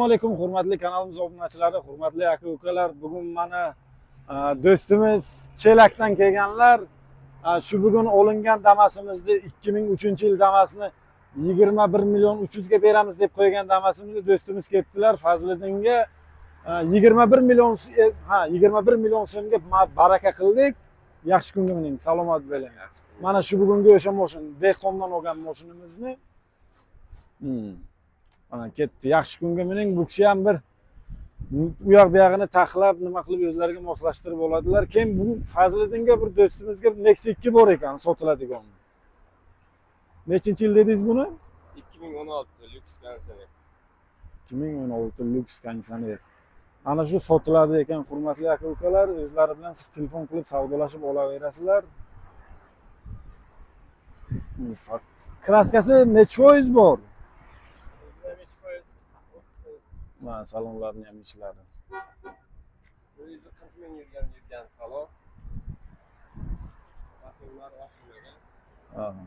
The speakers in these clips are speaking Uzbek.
Alaykum, hurmatli kanalimiz obunachilari, hurmatli aka ukalar. Bugun mana do'stimiz Chelakdan kelganlar. Shu bugun olingan Damasimizni, 2003-yil Damasini 21 million 300 ga beramiz deb qo'ygan Damasimizni do'stimiz kelibdilar Fazliddinga. 21 million, ha, 21 million so'mga baraka qildik. Yaxshi kunga mining, salomat bo'ling. Mana shu bugungi o'sha moshin, dehqondan olgan moshinimizni. Mana ketdi. Yaxshi kunga mining. Bu kishi ham bir u yoq bu yog'ini taxlab, nima qilib, o'zlariga moslashtirib oladilar. Keyin bu Fazliddinga, bir do'stimizga Nexia 2 bor ekan sotiladigan. Nechinchi yil dedingiz buni? 2016, lyuks konditsioner. 2016, lyuks konditsioner. Ana shu sotiladi ekan, hurmatli aka ukalar, o'zlari bilan telefon qilib savdolashib olaverasizlar. Misol. Краска si nechi foiz bor? 23%. Mana salonlarni ham ichlari. 140 ming yurgan salon. Vakuumlar ochilmagan. Aha.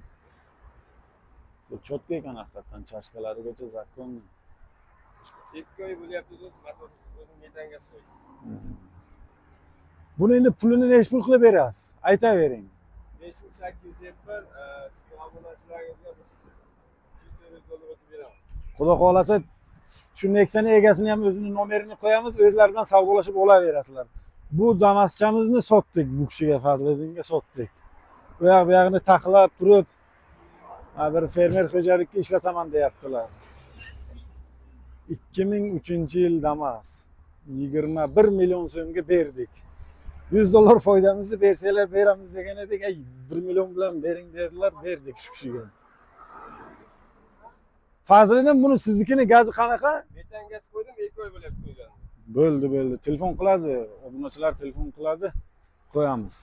Bu чётко ekan haqiqatdan, чашка larigacha законный. 2 oy bo'lyapti, do'st, motor o'zim metangasi qo'ydim. Buni endi pulini nechi pul qilib berasiz? Aytavering. 5800 deyapman, sizni obunachilaringizga 300 dollar o'tib beraman. Xudo xohlasa, shu Nexia'ni egasini ham o'zini nomerini qo'yamiz, o'zlari bilan savdolashib olaverasizlar. Bu Damaschamizni sotdik bu kishiga, Fazliddinga sotdik. U yoq bu yog'ini taxlab turib, ha, bir fermer xo'jalikka ishlataman deyaptilar. 2003-yil Damas 21 million so'mga berdik. 100 dollar foydamizni bersanglar beramiz degan edik. Ay, 1 million bilan bering dedilar, berdik shu kishiga. Fazliddin, buni siznikini gazi qanaqa? Metan gaz qo'ydim, 2 oy bo'lyapti qo'ygan. Bo'ldi, bo'ldi. Telefon qiladi, obunachilar telefon qiladi. Qo'yamiz.